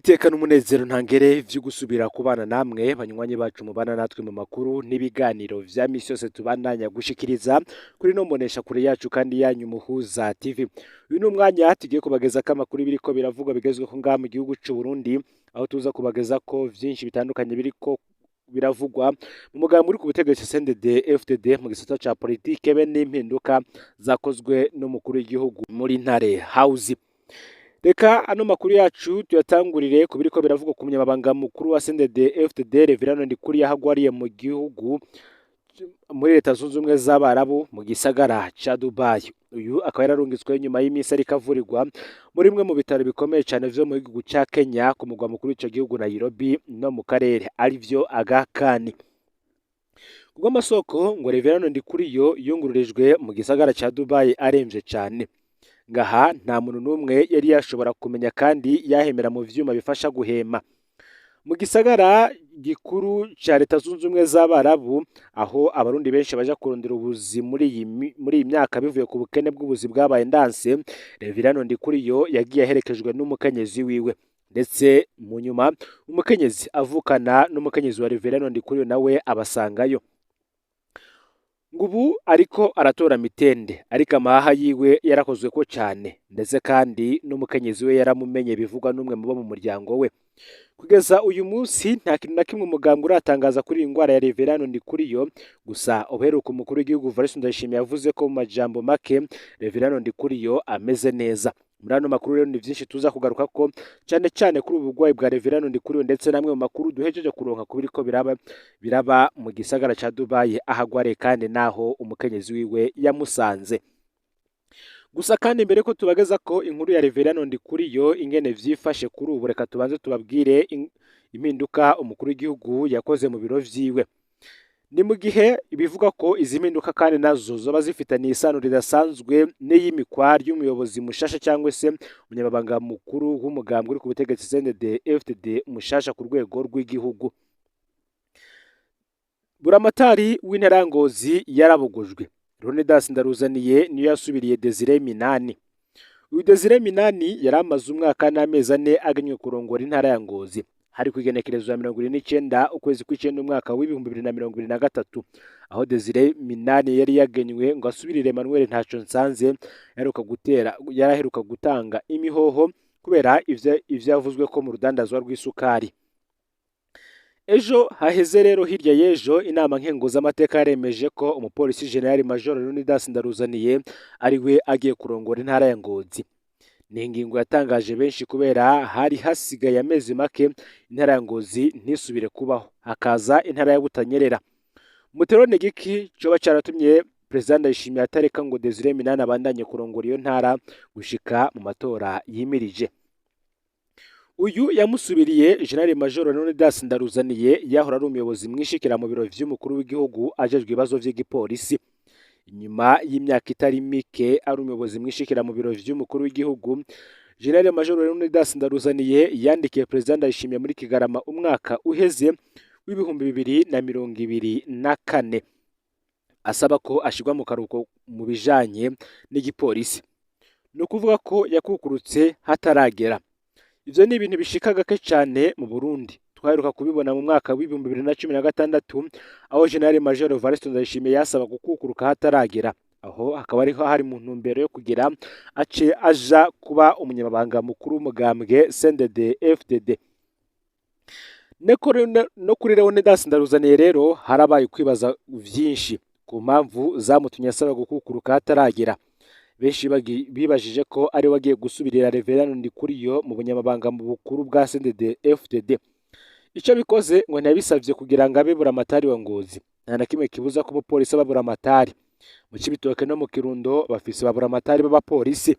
Niteka n'umunezero ntangere vyo gusubira kubana namwe banywanyi bacu mubana natwe mu makuru n'ibiganiro vya misi yose tubandanya gushikiriza kuri no mbonesha kure yacu kandi yanyu Muhuza TV. Uyu ni umwanya tugiye kubagezako amakuru biriko biravugwa bigezweho ngaha mu gihugu c'u Burundi, aho tuza kubagezako vyinshi bitandukanye biriko biravugwa mu mugambi uri ku butegetsi CNDD FDD mu gisata ca politike be n'impinduka zakozwe n'umukuru w'igihugu muri Ntare House. Reka ano makuru yacu tuyatangurire ku biriko biravugwa ku munyamabanga mukuru wa CNDD FDD Reverend Ndikuriyo aho agwariye mu gihugu muri Leta Zunze Ubumwe z'Abarabu mu gisagara ca Dubai. Uyu akaba yararungitswe nyuma y'iminsi ariko avurirwa muri bimwe mu bitaro bikomeye cane vyo mu gihugu ca Kenya ku mugwa mukuru w'ico gihugu Nairobi no mu karere arivyo Aga Khan. Kubw'amasoko ngo Reverend Ndikuriyo yungururijwe mu gisagara ca Dubai aremvye cane. Ngaha nta muntu n'umwe yari yashobora kumenya kandi yahemera mu vyuma bifasha guhema. Mu gisagara gikuru ca Leta Zunze Ubumwe z'Abarabu, aho abarundi benshi baja kurondera ubuzi muri iyi myaka bivuye ku bukene bw'ubuzi bwabaye ndanse, Reverend Ndikuriyo yagiye aherekejwe n'umukenyezi wiwe. Ndetse mu nyuma umukenyezi avukana n'umukenyezi wa Reverend Ndikuriyo nawe abasangayo. Ngubu ariko aratora mitende, ariko amahaha yiwe yarakozweko cane, ndetse kandi n'umukenyezi we yaramumenye bivugwa n'umwe mubo mu muryango we. Kugeza uyu munsi nta kintu na kimwe umuganga uratangaza kuri iyi ngwara ya Reverend Ndikuriyo, gusa ubuheruka umukuru w'igihugu Evariste Ndayishimiye yavuze ko mu majambo make Reverend Ndikuriyo ameze neza. Muri ano makuru rero ni vyinshi tuza kugaruka ko cane cane kuri ubu burwayi bwa Reverend Ndikuriyo, ndetse namwe mu makuru duhejeje kuronka ku biriko biraba mu gisagara ca Dubai aho agwariye kandi naho umukenyezi wiwe yamusanze. Gusa kandi mbere ko tubageza ko inkuru ya Reverend Ndikuriyo ingene vyifashe kuri ubu, reka tubanze tubabwire impinduka umukuru w'igihugu yakoze mu biro vyiwe. Ni mu gihe bivuga ko izi mpinduka kandi nazo zoba zifitaniye isano ridasanzwe n'iyimikwa ry'umuyobozi mushasha cyangwa se umunyamabanga mukuru w'umugambwe uri ku butegetsi CNDD FDD mushasha ku rwego rw'igihugu. Buramatari w'intara ya Ngozi yarabugujwe. Leonidas Ndaruzaniye niyo yasubiriye Desire Minani. Uyu Desire Minani yari amaze umwaka n'amezi 4 agenywe kurongora intara ya Ngozi. Hari ku igenekerezo ya 29 ukwezi kw'icenda umwaka w'2023, aho Desire Minani yari yagenywe ngo asubirire Emmanuel Ntaco Nsanze yaraheruka gutanga imihoho kubera ivyo yavuzwe ko mu rudandazwa rw'isukari. Ejo haheze rero hirya y'ejo inama nkenguzamateka yaremeje ko umupolisi General Major Leonidas Ndaruzaniye ari we agiye kurongora intara ya Ngozi. Ni ingingo yatangaje benshi kubera hari hasigaye amezi make intara ya Ngozi ntisubire kubaho, hakaza intara ya Butanyerera. Muterone giki coba caratumye President Ndayishimiye atareka ngo Desire Minani abandanye kurongora iyo ntara gushika mu matora yimirije. Uyu yamusubiriye General Major Leonidas Ndaruzaniye yahora ari umuyobozi mwishikira mu biro vy'umukuru w'igihugu ajejwe ibibazo vy'igipolisi. Inyuma y'imyaka itari mike ari umuyobozi mwishikira mu biro vy'umukuru w'igihugu, General Major Leonidas Ndaruzaniye yandikiye President Ndayishimiye muri Kigarama umwaka uheze w'2024 asaba ko ashirwa mu karuhuko mu bijanye n'igipolisi. Ni ukuvuga ko yakukurutse hataragera. Ivyo ni ibintu bishika gake cane mu Burundi. Twaheruka kubibona mu mwaka w'2016 aho General Major Evariste Ndayishimiye yasaba gukukuruka hataragera. Aho hakaba ariho hari mu ntumbero yo kugira ace aja kuba umunyamabanga mukuru w'umugambwe CNDD FDD. No kuri Leonidas Ndaruzaniye rero harabaye kwibaza vyinshi ku mpamvu zamutumye asaba gukukuruka hataragera. Benshi bibajije ko ari we agiye gusubirira Reverend Ndikuriyo mu bunyamabanga bukuru bwa CNDD FDD. Ico bikoze ngo ntiyabisavye kugira ngo abe buramatari wa Ngozi. Nta na kimwe kibuza ko umupolisi aba buramatari. Mu Cibitoke no mu Kirundo bafise ba buramatari b'abapolisi.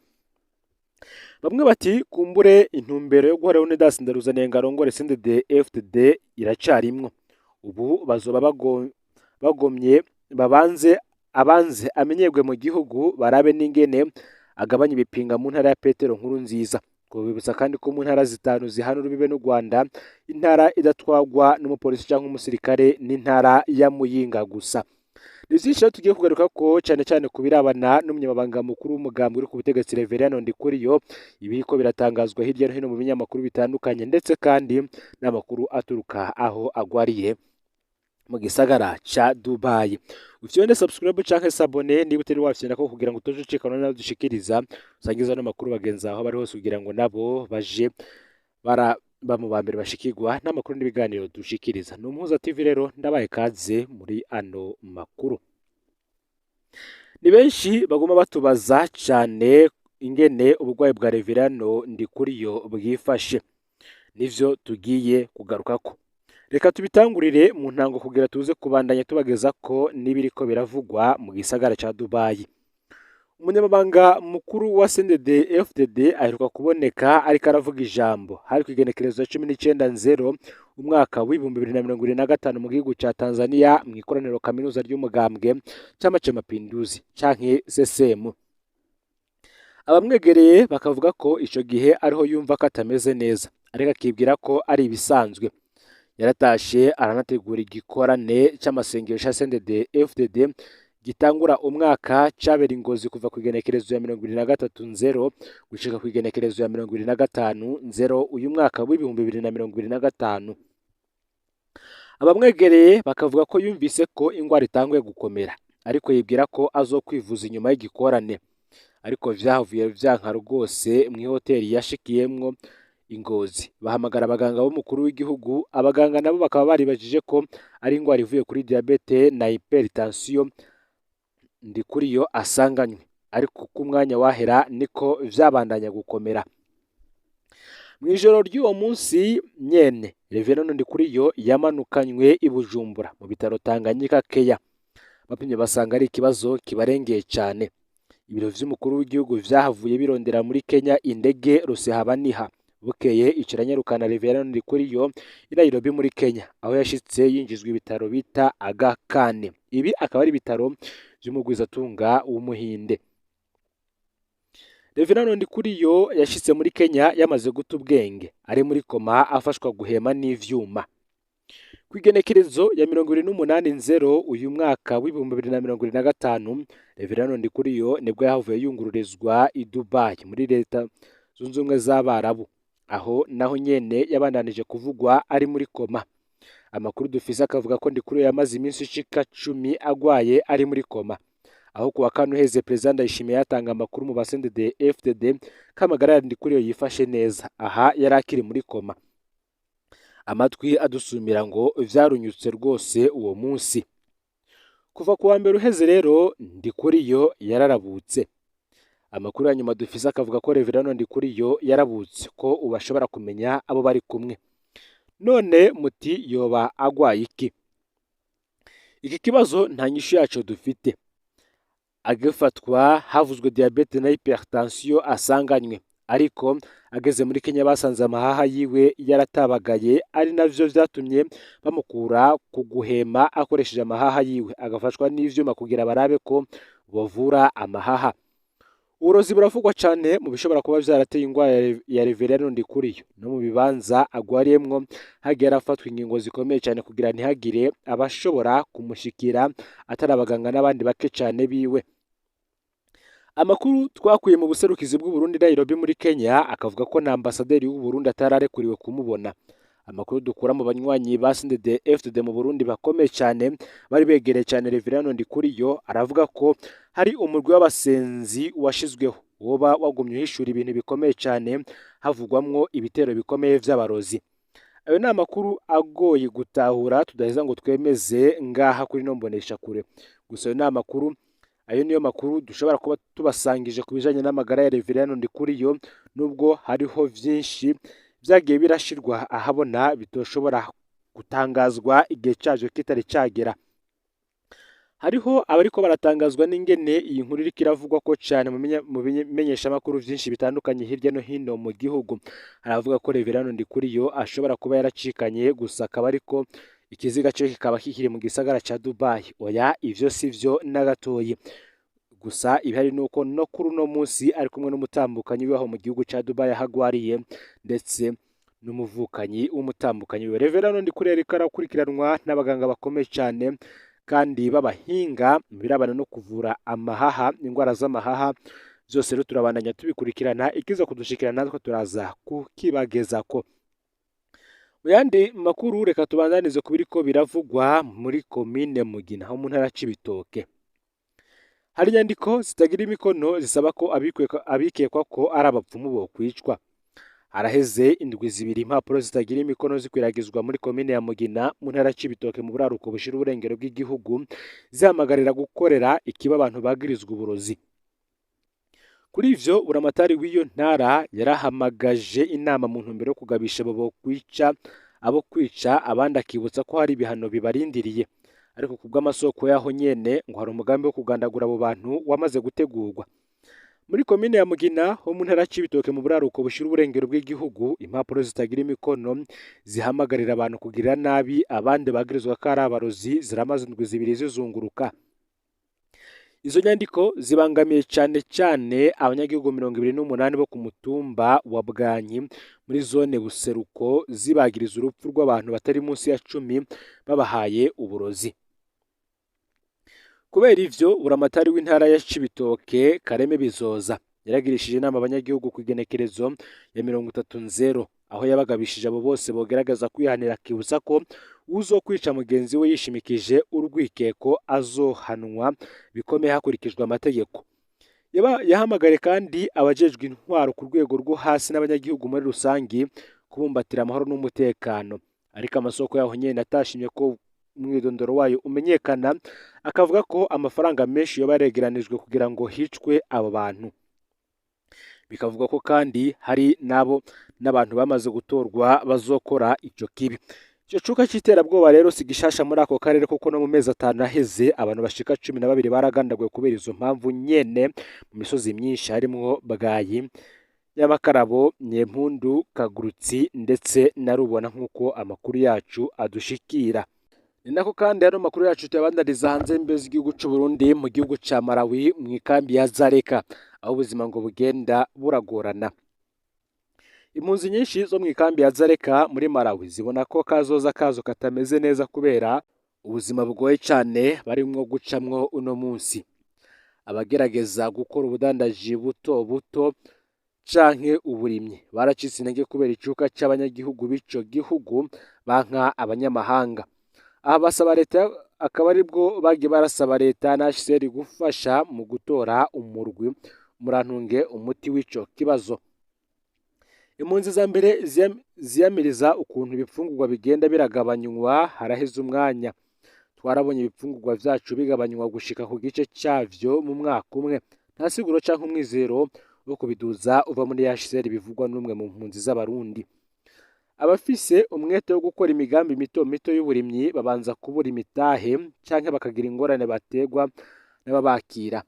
Bamwe bati kumbure intumbero yo guha Leonidas Ndaruzaniye ngo arongore CNDD FDD iracarimwo. Ubu bazoba bagomye babanze abanze amenyerwe mu gihugu, barabe n'ingene agabanya ibipinga mu ntara ya Petero Nkuru Nziza. Kubibutsa kandi ko mu ntara 5 zihana urubibe n'u Rwanda, intara idatwagwa n'umupolisi cyangwa umusirikare n'intara ya Muyinga gusa. Ni vyinshi rero tugiye kugaruka ko cyane cyane ku birabana n'umunyamabanga mukuru w'umugambwe uri ku butegetsi Reverien Ndikuriyo, ibiriko biratangazwa hirya no hino mu binyamakuru bitandukanye, ndetse kandi n'amakuru aturuka aho agwariye mu gisagara ca Dubai. Ufyonde subscribe canke s'abonner niba utari wafyonda ko kugira ngo utoje ucikana nayo dushikiriza, usangiza no makuru bagenzi aho bari hose kugira ngo nabo baje bara ba mu ba mbere bashikirwa n'amakuru n'ibiganiro dushikiriza. Ni Umuhuza TV rero, ndabaye kaze muri ano makuru. Ni benshi baguma batubaza cane ingene uburwayi bwa Reverien Ndikuriyo bwifashe, nivyo tugiye kugarukako. Reka tubitangurire mu ntango kugira tuze kubandanya tubageza ko n'ibiriko biravugwa mu gisagara ca Dubai. Umunyamabanga mukuru wa CNDD FDD aheruka kuboneka ariko aravuga ijambo hari kw'igenekerezo ya 19/0 umwaka w'2025 mu gihugu ca Tanzania, mu ikoraniro kaminuza ry'umugambwe Chama cha Mapinduzi canke CCM. Abamwegereye bakavuga ko ico gihe ariho yumva ko atameze neza, ariko akibwira ko ari ibisanzwe. Yaratashe aranategura igikorane c'amasengesho ya CNDD FDD gitangura umwaka, cabera i Ngozi kuva ku igenekerezo ya 23/0 gushika ku igenekerezo ya 25/0 uyu mwaka w'2025. Abamwegereye bakavuga ko yumvise ko ingwara itanguye gukomera, ariko yibwira ko azokwivuza inyuma y'igikorane, ariko vyahavuye vyanka rwose. Mw'ihoteli yashikiyemwo i Ngozi bahamagara abaganga b'umukuru w'igihugu. Abaganga nabo bakaba baribajije ko ari ingwara ivuye kuri diabète na hypertension Ndikuriyo asanganywe, ariko uko umwanya wahera niko vyabandanya gukomera. Mw'ijoro ry'uwo munsi nyene, Reverien Ndikuriyo yamanukanywe i Bujumbura mu bitaro Tanganyika Care. Bapimye basanga ari ikibazo kibarengeye cane. Ibiro vy'umukuru w'igihugu vyahavuye birondera muri Kenya indege Rusehabaniha. Bukeye iciranyarukana Reverien Ndikuriyo i Nairobi muri Kenya, aho yashitse yinjizwa ibitaro bita Aga Khan. Ibi akaba ari ibitaro vy'umugwizatunga w'Umuhinde. Reverien Ndikuriyo yashitse muri Kenya yamaze guta ubwenge, ari muri koma, afashwa guhema n'ivyuma. Kw'igenekerezo ya 28/0 uyu mwaka w'2025, Reverien Ndikuriyo nibwo yahavuye yungururizwa i Dubai muri Leta Zunze Ubumwe z'Abarabu, aho naho nyene yabandanije kuvugwa ari muri koma. Amakuru dufise akavuga ko Ndikuriyo yamaze iminsi ishika 10 agwaye ari muri koma, aho kuwa kane uheze Perezida Ndayishimiye yatanga amakuru mu ba CNDD FDD ko amagara ya Ndikuriyo yifashe neza. Aha yari akiri muri koma. Amatwi adusumira ngo vyarunyutse rwose uwo munsi. Kuva kuwa mbere uheze rero, Ndikuriyo yararabutse. Amakuru ya nyuma dufise akavuga ko Reverien Ndikuriyo yarabutse, ko ubu ashobora kumenya abo bari kumwe. None muti yoba agwaye iki? Iki kibazo nta nyishu yaco dufite. Agifatwa havuzwe diabète na hypertension asanganywe, ariko ageze muri Kenya basanze amahaha yiwe yaratabagaye, ari navyo vyatumye bamukura ku guhema akoresheje amahaha yiwe, agafashwa n'ivyuma kugira barabe ko bovura amahaha. Uburozi buravugwa cane mu bishobora kuba vyarateye ingwara ya Reverien Ndikuriyo. No mu bibanza agwariyemwo hagiye harafatwa ingingo zikomeye cane kugira ntihagire abashobora kumushikira atari abaganga n'abandi bake cane biwe. Amakuru twakuye mu buserukizi bw'Uburundi Nairobi muri Kenya akavuga ko na ambasaderi w'Uburundi atararekuriwe kumubona. Amakuru dukura mu banywanyi ba CNDD FDD mu Burundi bakomeye cyane, bari begereye cyane Reverien Ndikuriyo, aravuga ko hari umurwi w'abasenzi washizweho woba wagumye uhishura ibintu bikomeye cyane, havugwamwo ibitero bikomeye vy'abarozi. Ayo ni amakuru agoye gutahura, tudaheza ngo twemeze ngaha kuri no mbonesha kure. Gusa ayo niyo makuru dushobora kuba tubasangije ku bijanye n'amagara ya Reverien Ndikuriyo, nubwo hariho vyinshi vyagiye birashirwa ahabona bitoshobora gutangazwa igihe cavyo kitari cagera. Hariho abariko baratangazwa n'ingene iyi nkuru iriko iravugwa ko cane mu bimenyeshamakuru vyinshi bitandukanye hirya no hino mu gihugu. Haravuga ko Reverien Ndikuriyo ashobora kuba yaracikanye gusa, akaba ariko ikiziga ciwe kikaba kikiri mu gisagara ca Dubai. Oya, ivyo sivyo na gatoyi. Gusa ibihari nuko no kuri uno munsi ari kumwe n'umutambukanyi wiwe aho mu gihugu ca Dubai aho agwariye, ndetse n'umuvukanyi w'umutambukanyi wiwe. Reverien Ndikuriyo ariko arakurikiranwa n'abaganga bakomeye cane. kandi b'abahinga mu birabana no kuvura amahaha, indwara z'amahaha. Byose rero turabandanya tubikurikirana, ikiza kudushikira natwe turaza kukibagezako. Mu yandi makuru, reka tubandanize ku biriko biravugwa muri komine Mugina ho mu ntara Cibitoke. Hari inyandiko zitagira imikono zisaba ko abikekwa ko ari abapfumu bokwicwa. Haraheze indwi 2 impapuro zitagira imikono zikwiragizwa muri komine ya Mugina mu ntara Cibitoke mu buraruko bushira uburengero bw'igihugu, zihamagarira gukorera ikiba abantu bagirizwa uburozi. Kuri ivyo, buramatari w'iyo ntara yarahamagaje inama mu ntumbero yo kugabisha abo bokwica abo kwica abandi, akibutsa ko hari ibihano bibarindiriye. Ariko ku bw'amasoko yaho nyene, ngo hari umugambi wo kugandagura abo bantu wamaze gutegurwa. Muri komine ya Mugina ho mu ntara Cibitoke mu buraruko bushira uburengero bw'igihugu, impapuro zitagira imikono zihamagarira abantu kugirira nabi abandi bagirizwa ko ari abarozi ziramaze indwi 2 zizunguruka. Izo nyandiko zibangamiye cane cane abanyagihugu 28 bo ku mutumba wa Bwanyi muri zone Buseruko, zibagiriza urupfu rw'abantu batari munsi ya 10 babahaye uburozi. Kubera ivyo, buramatari w'intara ya Cibitoke Kareme Bizoza yaragirishije inama abanyagihugu ku igenekerezo ya 30 nzero, aho yabagabishije abo bose bogerageza kwihanira, akibutsa ko uzokwica mugenzi we yishimikije urwikeko azohanwa bikomeye hakurikijwe amategeko. Yahamagaye kandi abajejwe intwaro ku rwego rwo hasi n'abanyagihugu muri rusangi kubumbatira amahoro n'umutekano. Ariko amasoko yaho nyene atashimye ko umwidondoro wayo umenyekana, akavuga ko amafaranga menshi yoba yaregeranijwe kugira ngo hicwe abo bantu. Bikavuga ko kandi hari nabo n'abantu bamaze gutorwa bazokora ico kibi. Ico cuka c'iterabwoba rero si gishasha muri ako karere, kuko no mu mezi 5 aheze abantu bashika 12 baragandaguwe kubera izo mpamvu nyene mu misozi myinshi harimwo Bwayi, Nyamakarabo, Nyempundu, Kagurutsi ndetse na Rubona, nk'uko amakuru yacu adushikira. Ni nako kandi ano makuru yacu tuyabandaniza hanze y'imbibe z'igihugu c'u Burundi, mu gihugu ca Malawi, mu ikambi ya Zareka, aho ubuzima ngo bugenda buragorana. Impunzi nyinshi zo mu ikambi ya Zareka muri Malawi zibona ko kazoza kazo katameze neza kubera ubuzima bugoye cane barimwo gucamwo uno munsi. Abagerageza gukora ubudandaji buto buto canke uburimyi baracitse intege kubera icuka c'abanyagihugu b'ico gihugu banka abanyamahanga. Aha basaba leta, akaba aribwo bagiye barasaba leta na HCR gufasha mu gutora umurwi murantunge umuti w'ico kibazo. Impunzi za mbere ziyamiriza ukuntu ibifungurwa bigenda biragabanywa. Haraheze umwanya twarabonye ibifungurwa vyacu bigabanywa gushika ku gice cavyo mu mwaka umwe, nta siguro canke umwizero wo kubiduza uva muri HCR, bivugwa n'umwe mu mpunzi z'Abarundi. Abafise umwete wo gukora imigambi mito mito y'uburimyi babanza kubura imitahe canke bakagira ingorane bategwa n'ababakira.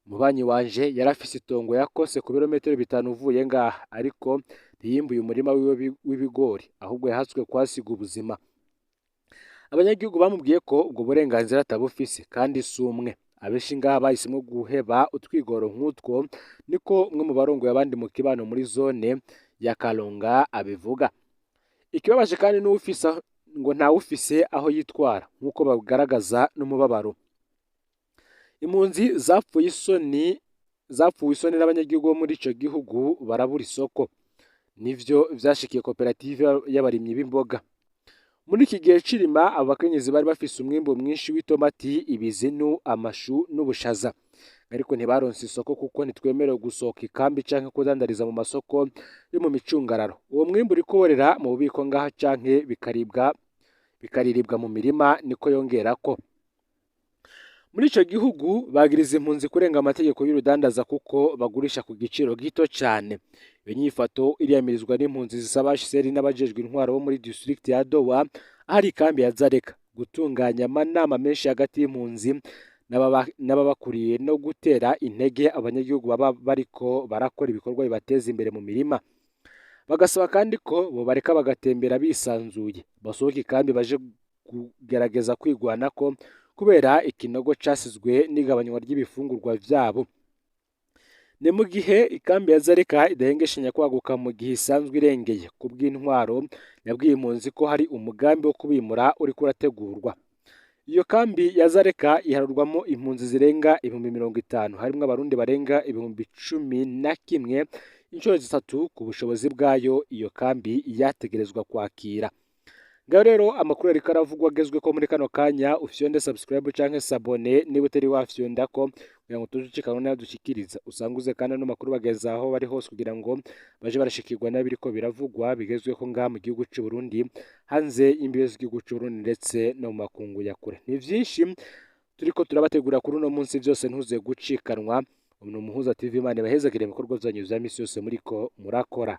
Umubanyi wanje yari afise itongo yakose ku birometero 5 uvuye ngaha, ariko ntiyimbuye umurima wiwe w'ibigori, ahubwo yahatswe kuhasiga ubuzima. Abanyagihugu bamubwiye ko ubwo burenganzira atabufise, kandi si umwe. Abenshi ngaha bahisemwo guheba utwigoro nk'utwo, niko umwe mu barongoye abandi mu kibano muri zone ya Kalonga abivuga. Ikibabaje kandi n'uwufise ngo ntawufise aho yitwara, nk'uko bagaragaza n'umubabaro. Impunzi zapfuye isoni n'abanyagihugu bo muri ico gihugu barabura isoko. Nivyo vyashikiye koperative y'abarimyi b'imboga. Muri iki gihe c'irima, abo bakenyezi bari bafise umwimbu mwinshi w'itomati, ibizinu, amashu n'ubushaza, ariko ntibaronse isoko kuko ntitwemerewe gusohoka ikambi canke kudandariza mu masoko yo mu micungararo. Uwo mwimbu uriko uborera mu bubiko ngaha canke bikariribwa mu mirima, niko yongerako. Muri ico gihugu bagiriza impunzi kurenga amategeko y'urudandaza kuko bagurisha ku giciro gito cane. Iyo nyifato iriyamirizwa n'impunzi zisaba HCR n'abajejwe intwaro bo muri district ya Dowa, ahari ikambi ya Zareka, gutunganya amanama menshi hagati y'impunzi n'ababakuriye no gutera intege abanyagihugu baba bariko barakora ibikorwa bibateza imbere mu mirima. Bagasaba kandi ko bobareka bagatembera bisanzuye, basohoke ikambi baje kugerageza kwigwanako kubera ikinogo casizwe n'igabanywa ry'ibifungurwa vyabo. Ni mu gihe ikambi ya Zareka idahengeshanya kwaguka mu gihe isanzwe irengeye. Ku bw'intwaro yabwiye impunzi ko hari umugambi wo kubimura uriko urategurwa. Iyo kambi ya Zareka iharurwamo impunzi zirenga 50,000, harimwo Abarundi barenga 11,000, inshuro zitatu ku bushobozi bwayo iyo kambi yategerezwa kwakira. Ngaho rero amakuru ariko aravugwa agezweko muri kano kanya. Ufyonde subscribe canke s'abonner niba utari wafyondako, kugira ngo tuzucikanwe nayo dushikiriza. Usanguze kandi ano makuru bageza aho bari hose, kugira ngo baje barashikirwa n'abiriko biravugwa bigezweho ngaha mu gihugu c'u Burundi, hanze y'imbibe z'igihugu c'u Burundi, ndetse no mu makungu ya kure. Ni vyinshi turiko turabategura kuri uno munsi, vyose ntuze gucikanwa. Ni Umuhuza TV. Imana ibahezagire mu bikorwa vyanyu vya misi yose muriko murakora.